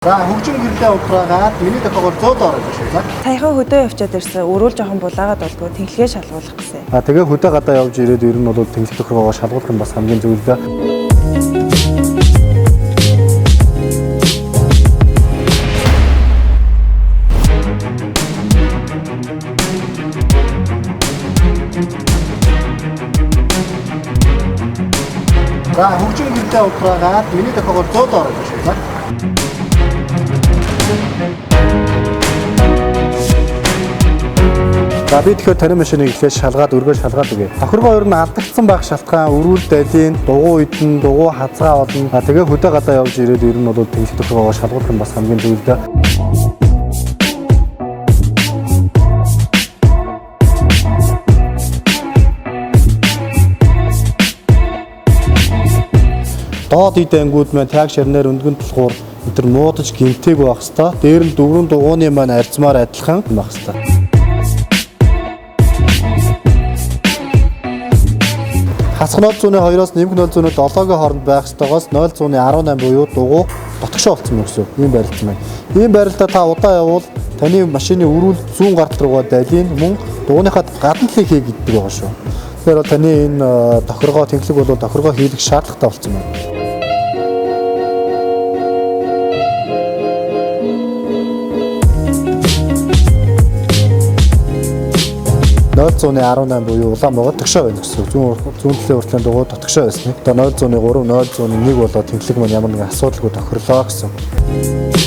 За хөгжим гэрлээ ухраагаад миний тохиогоор 100 орж шүү. За. Саяхан хөдөө явчаад ирсэн. Өрөөл жоохон булаагаад болдгоо тэнхлэгээ шалгуулах гэсэн. А тэгээ хөдөө гадаа явж ирээд ер нь бол тэнхлэг тохиргоогоо шалгуулах нь бас хамгийн зөв л дээ. За хөгжим гэрлээ ухраагаад миний тохиогоор 100 орж шүү. За. За би тэгэхээр таны машиныг эхлээд шалгаад өргөө шалгаад өгье. Тохиргоо ер нь алдагдсан байх шалтгаан өрүүл далийн дугуй үед нь дугуй хазгаа болно. А тэгээ хөдөө гадаа явж ирээд ер нь бол тэнхлэг тохиргоогоо шалгуулах нь бас хамгийн зөв л дээ. Доод эд ангиуд маань таг шарнаар өндгөн тулгуур өдр муудаж гимтэйг байх хэвээр. Дээр нь дөрвөн дугууны маань арзмаар адилхан байх хэвээр. Хасах 0.2-оос нэмэх 0.7-гийн хооронд байх ёстойгоос 0.18 буюу дугуй дотгошоо болсон юм гэсэн. Ийм байрлал байна. Ийм байралдаа та удаа явбал таны машины өрүүл зүүн гар тал руугаа далийн мөн дугуйныхаа гадна талыг хий гэдэг байгаа шүү. Тэгэхээр бол таны энэ тохиргоо тэнхлэг бол тохиргоо хийх шаардлагатай болсон байна. .18 буюу улаан богод тогшоо байна гэсэн. Зүүн талын уртлын дугуй дотгошоо байсан. Одоо 0.3, 0.1 болоод тэнхлэг маань ямар нэгэн асуудалгүй тохирлоо гэсэн.